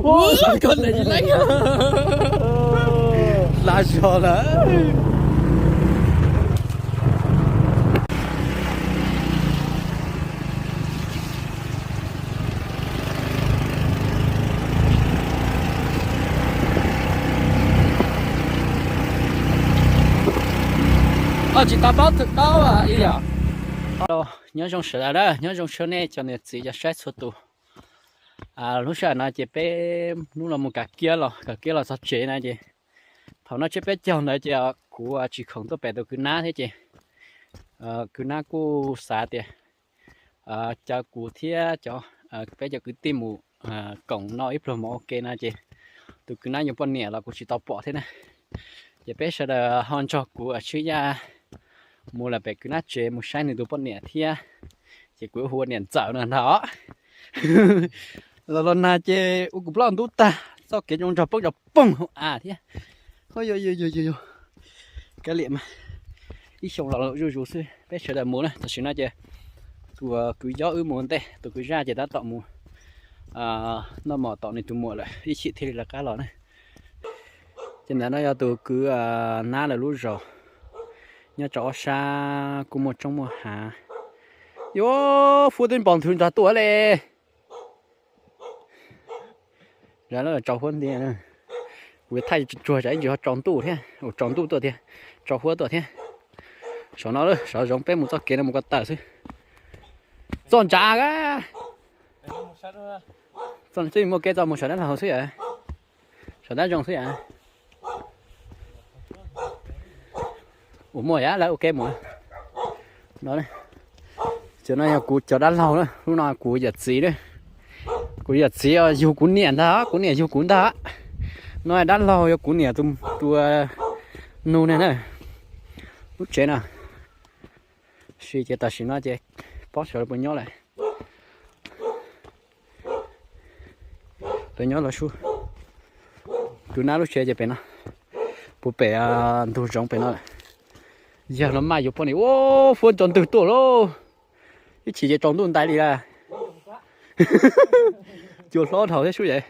Koj ntawm tsis leej. Hla zog lawm. Tsis tau paub tus paub ib yam. Nyob zoo sawv daws na, nyob zoo tshua nej cov niam txiv cov saib txhua tus. Lub sij hawm no ces peb hnub no mus kav kiab los, kav kiab los txog tsev na ces thaum no tsiab peb caug ntawd ces kuv tsis khoom tuaj pem tus kwv nab thiab ces kwv nab kuj xav tias caw kuv thiab cov, peb cov kwv tij mus koom noj ib pluag mov ua ke no ces tus kwv nab yuav poj niam los kuv tsis tau pom thiab na. Ces peb sawv daws ho nrog kuv Tswb Yaj mus lawm pem kwv nab tsev mus saib nws tus poj niam thiab. Ces kuv hu ua niam ntxawm no ntag. Los los nag ces ua kuv plaub ntub tag, txoj kev zoo nrog poob rau poog hauv av thiab. Kav liam mas, ib xyoo los zuj zus xwb peb sawv daws mus na. Tam sim no ces tus kwv Yob wb mus ua ntej, tus kwv Zaj ces tab tom mus noj mov tom nws tus muam lawm, ib chim thiaj li lawv qab los na. Ces ntawm no yog tus kwv nab lawv lub zos, nyob rau ob sab kuj muaj roob muaj hav. Yuav fuab twb npog nthwv nrog tuaj le. Tsaus huab nti, kuv thaij tsuag tsam ib ntsis ho tsaus ntuj thiab, tsaus ntuj tuaj tiag, tsaus huab tuaj thiab. Saum no, saum zoov peb mus txoj kev no mus ko taw xwb. Txoj ntsa, txoj twb muaj kev txoj mus saum dab laug xwb yom, saum dab zoo xwb yom. Ua muaj yam lawv ua kev mus no. Cov no yog kuv cov dab laug na, lub no kuv yawm txiv na. Kuv yawm txiv yug kuv niam ntag, kuv niam yug kuv ntag. No dab laug yog kuv niam tus nug ne na. Lub tsev no, sis ces tam sim no ces pob sawv puas nyob lawm. Lawv nyob lawv sub. Tus nab lub tsev ces pem no, puag pem ntug zoov pem no lawm. Yog los maj yuav poj niam ua fuab tsaus ntwg tuaj lauj. Ib chim ces tsaus ntuj ntais li lawm. Cua hlob dhau thiab sub yam.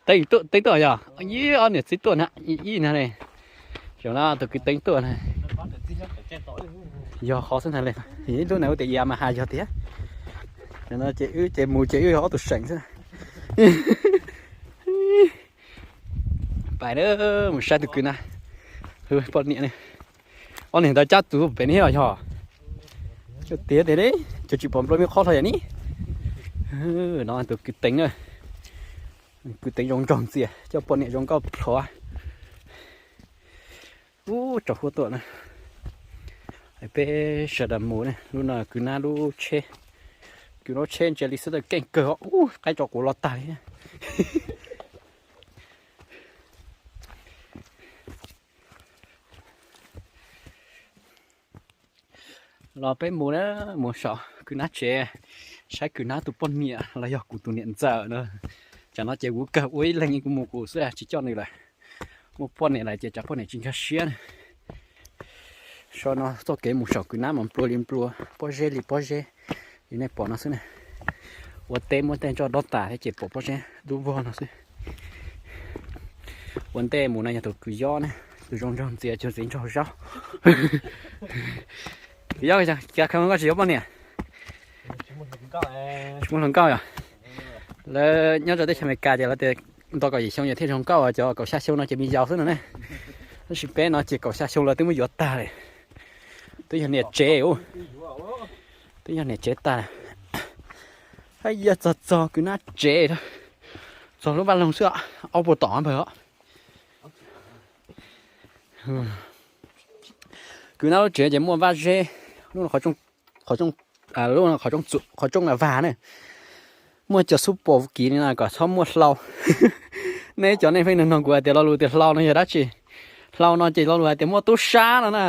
Teeb tuaj yog ib ob niam txiv tuaj na, ib na. Zaum no tus kwv Teeb tuaj na. Yog qhov xwb ntag le, ib lub na ua tias ya mas has yog tiag. Zaum no ces wb ces mus ces wb yog ob tug seem xwb. Pais mus saib tus kwv na, poj niam ne. Ob niag ntawd cab tus pem ne los yog. Tiag tiag li, cov tsis pom nplua me qhov hlo yam ni. No tus kwv Teeb, kwv Teeb zoo nraug ntxias coj poj niam zoo nkauj plhuav. Ub, tsaus huab tuaj na. Peb sawv daws mus ne, lub no kwv nab lub tsheb. Kwv nab lub tsheb ntsia li xwb tawm keej kawg, ub, qaib tso quav los tag li. Los peb mus na, mus saum kwv nab tsev, saib kwv nab tus poj niam los yog kuv tus niam ntxawm na. Tsam no ces kuv kawg ua ib leeg kuv mus kuv xwb tsis coj nws lawm. Muaj poj niam lawm ces tsam poj niam tsis nkag siab na. Saum no txoj kev mus saum kwv nab mas nplua li nplua, pob zeb li pob zeb li nej pom no xwb na. Ua teb muab tej tso dob tas thiab ces pom pob zeb dub vog no xwb. Ua ntej mus no yog tus kwv Yob na, tus zoo nraug ntxias cuag txiv nraug zaub. Kwv Yob, cas koj tsis yuav poj niam? Tsis muaj hluas nkauj yom? Lawv nyob rau teb chaws Amelikas ces lawv tias nto kaum yim xyoo ces thiaj zoo nkauj, cov kaum xya xyoo no ces me yaus xwb no ne. Tab sis peb no ces kaum xya xyoo lawv twb muab yuav tag li. Twb yog niam tsev, twb yog niam tsev tag. Haj yam txog txog kwv nab tsev, txog lub vaj loog xwb, ob puas tom npawg os. Kwv nab lub tsev ces muaj vaj zeb, lub no qhov rooj, qhov rooj vag na. Muaj cov xub pom kiv li no kom txhob muaj hlau. Nej cov nej pheej nug nug kuv hais tias lo lus tias hlau no yog dab tsi? Hlau no ces lo lus hais tias muaj tub sab no na.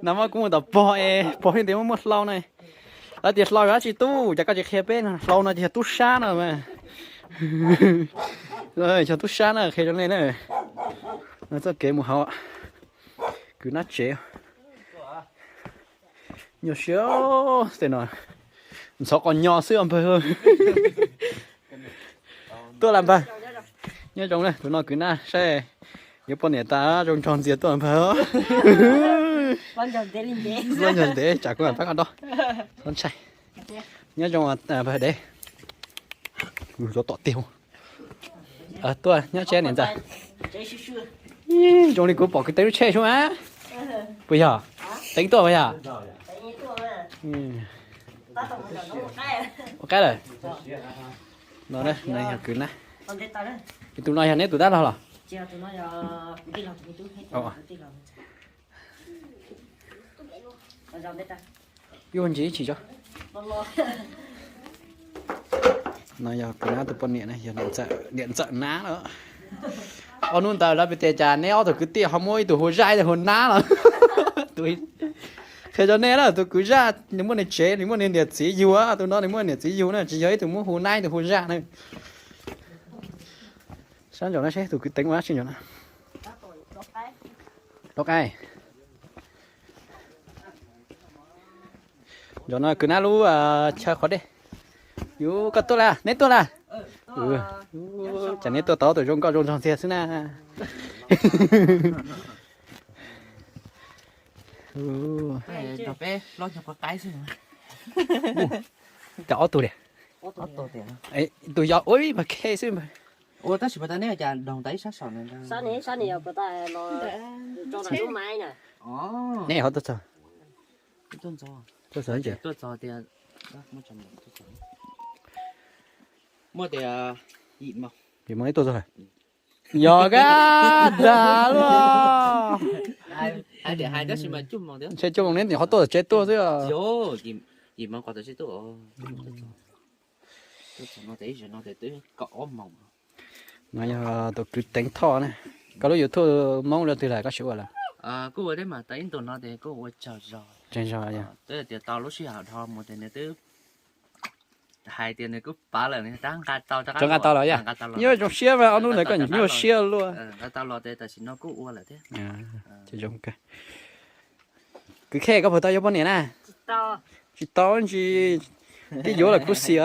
Nag hmo kuv mus tom pog es pog hais tias muaj muaj hlau na. Lawv tias hlau yog dab tsi tub, cas koj tsis qhia peb no? Hlau no ces yog tub sab no mas. Yog tub sab na, qhia rau nej na. Txoj kev mus hauv kwv nab tsev. Nyuaj siab tej no, ntxhov qos nyo xwb os npawg. Tuaj las npawg. Nyob zoo na, tus no kwv nab saib yuav poj niam tas zoo nrog ntxias tuaj npawg. Los nrog ntev tsam kuv pab koj dob. Txhob ntshai. Nyob zoo npawg dev. Ua tom tiag. Tuaj nyob tsev niam ntxawm. Zoo li kuv pom kwv Teev lub tsheb sub a. Puas yog? Teev tuaj puas yog? Ua qaib lawm. No yog kwv nab. Tus no yog neb tus dab laug los? Yuav ntsis tsis tso. No yog kwv nab tus poj niam na, yog niam ntxawm nab lawm. Ob hnub ntawd lawv pib tias cas neb ob tug kwv tij ho muab ib tug hu zaj ib tug hu nab los. Qhia rau nej na, tus kwv zaj nws muaj niag tsev, nws muaj niag niam txiv yug, tus no nws muaj niam txiv yug na, tsis yog ib tug muab hu nab ib tug hu zaj na. Sab ntsaum no seb tus kwv Teev ua dab tsi ntsaum no. Rau qaib. Ntsaum no kwv nab lub chaw qhov dej. Yus koj tuaj lawm, neb tuaj lawm. Cas neb tuaj tau tus zoo nkauj zoo nraug ntxiag xwb na. Cas ob tug li. Tus yog ua ib pab khe xwb. Tab sis pas tas neb cas doog tas ib sab saum. Neb ho tuaj txog. Tuaj txog tias muaj tias yim moos, yim moos neb tuaj txog lawm. Yog kab dag luaj. Ntshe cuaj moos neb nim qhov tuaj tsev tuaj xwb. No yog tus kwv Teev Thoj na. Koj lub YouTube Hmoob lub twg lawm koj siv ua lawm? Kuj ua teb mas tau ib ntus no ces kuj ua tsaug zog. Tsaug zog yog tias tau lub sij hawm dhau mus ces nws twb hais tias nws kuj pav lawm, nws rov nqa tau, rov nqa tau los yog. Nyuaj zoo siab mas ob hnub ntawd koj nyuaj siab luaj. Nqa tau los ces tam sim no kuj ua lawm thiab. Ces zoo kawg. Kwv Khej, koj puas tau yuav poj niam na? Tsis tau ntsis, twb yuav lawm kuv xim.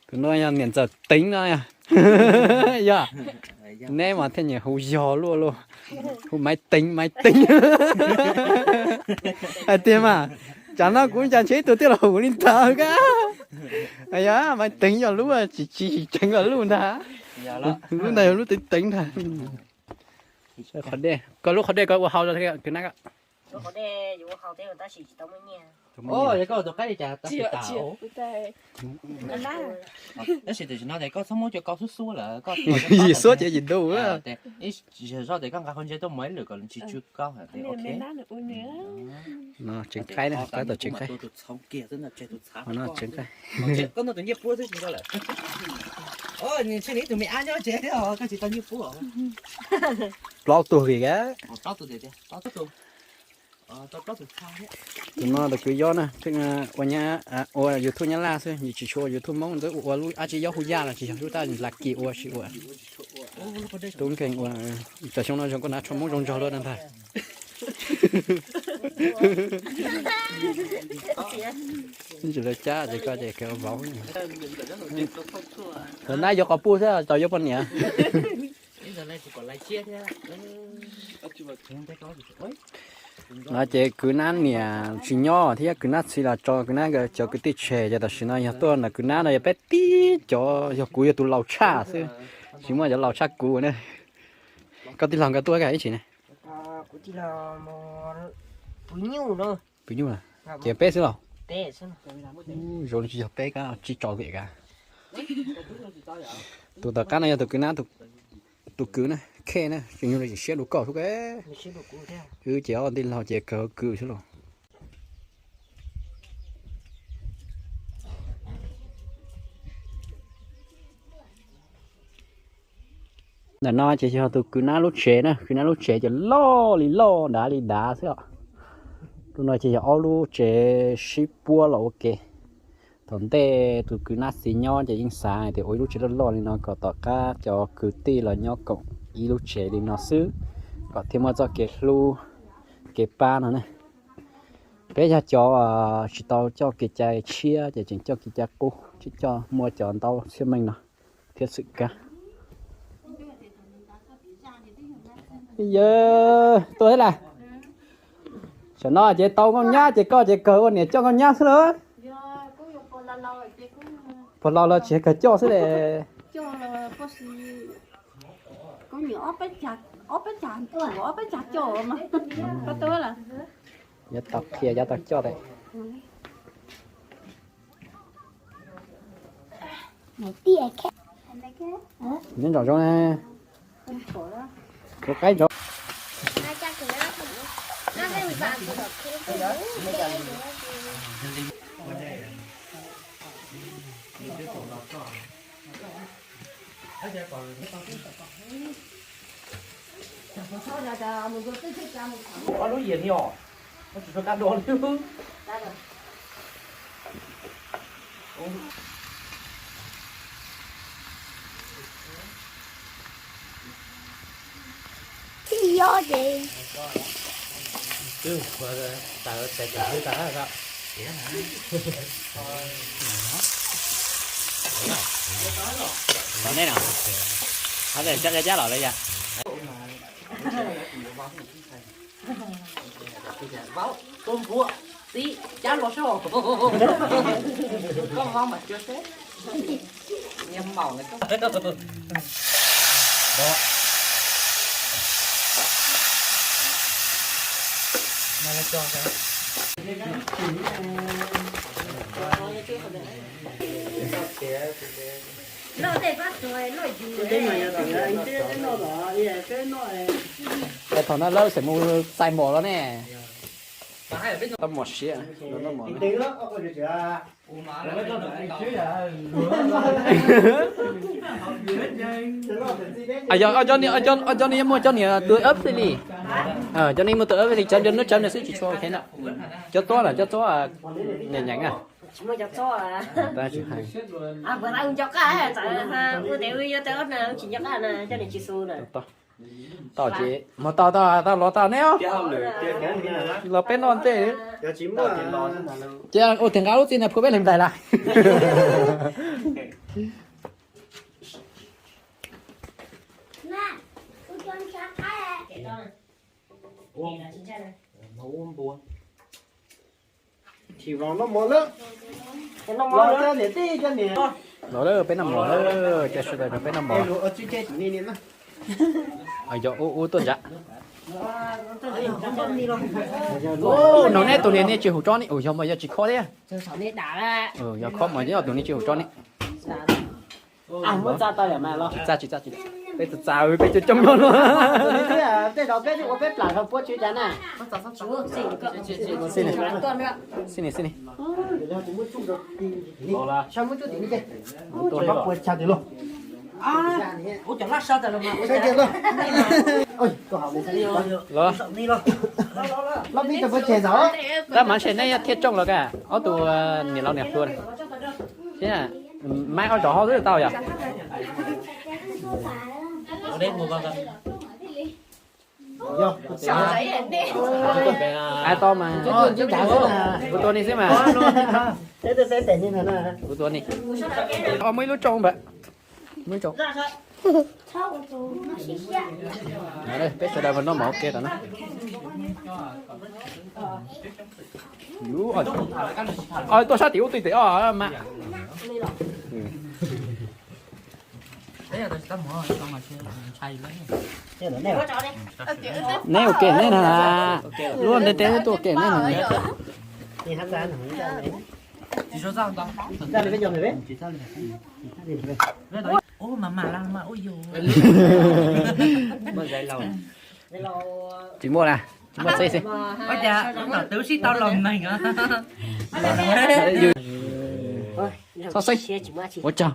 Tus no yog niam ntxawm Teev no. Yog, neb mas thiaj nyiam hu yog luaj luaj, hu Maiv Teev, Maiv Teev. Hais tiag mas, tsam no kuv cas ntshe ib tug tij laug hu li ntawd kab. Yog Maiv Teev yog lub tsis tsis tseev, yog lub ntag. Lub ntag yog lub Teev Teev ntag. Qhov dej, koj lub qhov dej koj ua hau rau kwv nab. Tab sis tam sim no ces koj txhob muab cov kau xub xub lawm, koj yim xuab ces yim dub. Ib zaug ces koj nqa qhov ntse tuaj muab ib lwm kom tsis tsw kau. No tseev qaib na, pab tau tseev qaib. No tseev qaib. Plaub tug li ka. Tus no tus kwv Yob na, ua YouTube Nyab Laj xwb, tsis tshua ua YouTube Hmoob, ua lub dab tsi Yob Hu Yaj los tsis yog, lub tab Las Kis ua tsis ua. Tub nkeeg ua, tam xyoo no zoo koj hnav tsho Hmoob zoo nraug luaj na ntag. Tsis lawv cab ces koj ces kawg vauv. Thaum nab yuav qos puj xwb tau yuav poj niam. No ces kwv nab niam tsis nyob thiab, kwv nab txiv los tso kwv nab cov kwv tij tseg, ces tam sim no yog tuaj ntawm kwv nab no yog peb tib cov, yog kuv yog tus laus tshaj xwb, tsis muaj cov laus tshaj kuv na. Koj tij laug nkawd tuaj ib tsi ne? Pw nyuj, ces peb xwb los? Zoo li tsis yog peb, kab tsib rau vim kab. Tus tom qab no yog tus kwv nab, tus kwv na, Khej na, tseem yog siab dua koj xwb. Wb ces ob tij laug ces kawg kwv xwb los. Ntawm no ces yog tus kwv nab lub tsev na, kwv nab lub tsev ces loj li loj dav li dav xwb os. Tus no ces yog ob lub tsev sib puab los ua ke. Thaum ntej tus kwv nab txiv nyob ces yeej xav hais tias ua ib lub tsev loj loj li no kom tom qab cov kwv tij los nyob koom ib lub tsev li no xwb, kom thiaj muaj txoj kev hlub. kev pab no ne. Peb yog cov tsis tau coj kev cai tshiab ces tseem coj kev cai qub, tsis coj muaj cov ntaub txhiaj meej no thiab xwm kab. Yawg tuaj thiab las. Tam no ces tau nkauj nyab ces koj ces kawg ua niam coj nkauj nyab xwb lawm. Puas laus los tsis kawg coj xwb le. Yuav tau qhia yuav tau coj lawm. Nyob nraum zoov, tus qaib nraud. Ob lub yias ni os, tsis tau kab do li. Twb ua tas tes tes twb tas. Los nej no, cab cab los li yam. Txiv, cab los soj. Koj vab mas cuag seb. Niag maum na koj. Thaum no lawv xeem mus txais mom los ne. Tau mom siav, tau mom. Cov no muaj cov niag tus ub li. Cov no muaj tus ub li, cov nws tsawv nws xwb tsis tshua ok na. Cov txob lawm cov txob nyeem nyeem na. Tsis hais. Tau ces mus tau tau tau los tau ne os. Los peb noj ntej. Ces ua tias nqa lub txiv na phua peb leeg nplaim lawm. Los lawm peb noj mov lawm, cov sawv daws nrog peb noj mov. Yog ub ub tuaj ntsa. Nug neb tus niag niag tsis hum tsob ne, yog mas yog tsis khob thiab. Yog khob mas yog tus niag tsis hum tsob ne. Tsis txaj tsis txaj tsis txaj, peb txaj peb coob coob no. Xij ni xij ni. Los. Tab mas ntshe neb thiaj tsooj los ka, ob tug niam laus niam hluas. Thiab, maib ob zos hauv xwb tau yom. Ai tau mas. Kuv tua ni xwb mas. Kuv tua ni. Muaj ib lub tsooj npawg. Muaj ib tsooj. Peb sawv daws mus noj mov ua ke tom no. Tuaj sab tim ub twj tes os mas. Neb ua ke neb na, lub ntev ntev tuaj ua ke neb na. Tsis muaj na, tsis muaj txeb xwb. Txhob xeeb, ua tsaug.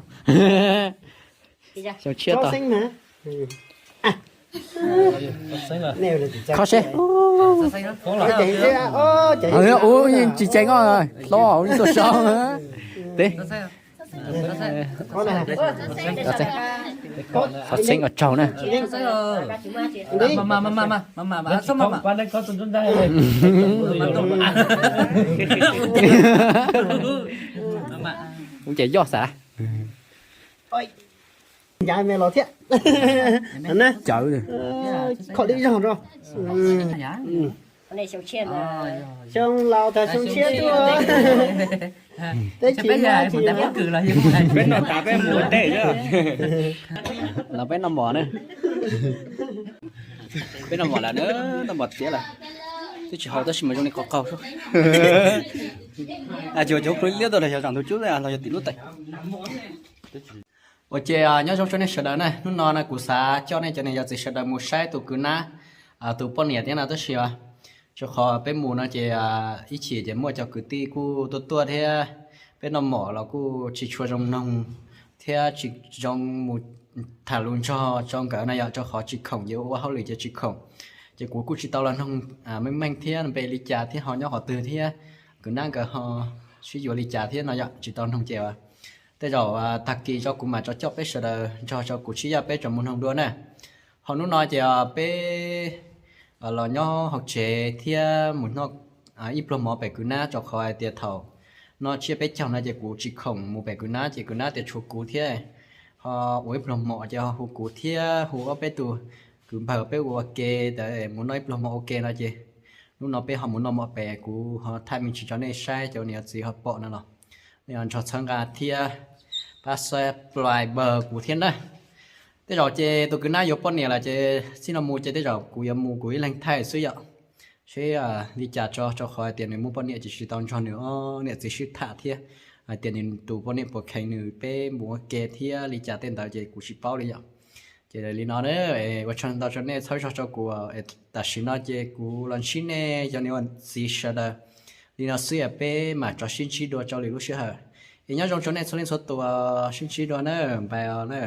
Xyoo tshiab tau. Kho seb. Ua tsis ceev os, hlob ua tuaj saib. Teb. Qhov txheeb ua tsaug na. Kuv ces yoj xav. Ncav me los thiab. Cawv. Kho dib zog rau. Xyoo laus tag xyoo tshiab tuaj. Teb chaws peb noj tas peb mus ua teb. Los peb noj mov na. Peb noj mov lawm na, noj mov tiav lawm. Twb tsis haus tab sis mas zoo li qaug qaug xwb. Cov cov liab tau los yog zaum ntug cub los yog tim lub teem. Ua ces nyob zoo tsoom nej sawv daws na, hnub no na kuv xav coj nej cov niam yau txiv sawv daws mus saib tus kwv nab, tus poj niam thiab no tab sis rau qhov peb mus no ces ib chim ces muaj cov kwv tij kuj tuaj tuaj thiab, peb noj mov los kuj tsis tshua zoo noog thiab tsis zoo mus tham lus nrog rau nkawd no yom, rau qhov tsis khoom ces ua hauj lwm ces tsis khoom. Ces kuv kuj tsis tau los noog meej meej thiab npe li cas thiab ho nyob qhov twg thiab kwv nab nkawd ho sib yuav li cas thiab no yom, tsis tau noog ces tej zaum tag kis rau kuv mam rov coj peb sawv daws nrog rau kuv tsib yaj peb rov mus noog dua na. Ho hnub no ces peb los nyob hauv tsev thiab mus noj ib pluag mov pem kwv nab rau qhov hais tias thaum no tsiab peb caug no ces kuv tsis khoom mus pem kwv nab ces kwv nab tias tshuav kuv thiab ho ua ib pluag mov ces ho hu kuv thiab hu ob peb tug kwv npawg peb ua ke tas mus noj ib pluag mov ua ke no ces hnub no peb ho mus noj mov pem kuv ho thaij me ntsis rau nej saib cov niam txiv ho pom no los nej nrog txhawb nqa thiab pab subscribe kuv thiab na. Tej zaum ces tus kwv nab yuav poj niam lawm ces txij no mus ces tej zaum kuv yuav mus kuv ib leeg thaij xwb yom. Seb li cas tso, rau qhov hais tias nws muaj poj niam ces tsis tau nrog nws ob niam txiv sib tham thiab hais tias nws tus poj niam puas kheev nws peb mus ua ke thiab li cas tej ntawd ces kuv tsis paub li yom. Ces li no na, ua tsaug ntau rau nej txhawb zog rau kuv, tam sim no ces kuv los ntsib nej cov niam txiv sawv daws li no xwb, peb mam rov sib ntsib dua rau lwm lub sij hawm. Es nyob zoo rau nej txhua leej txhua tus, sib ntsib dua na, bye na.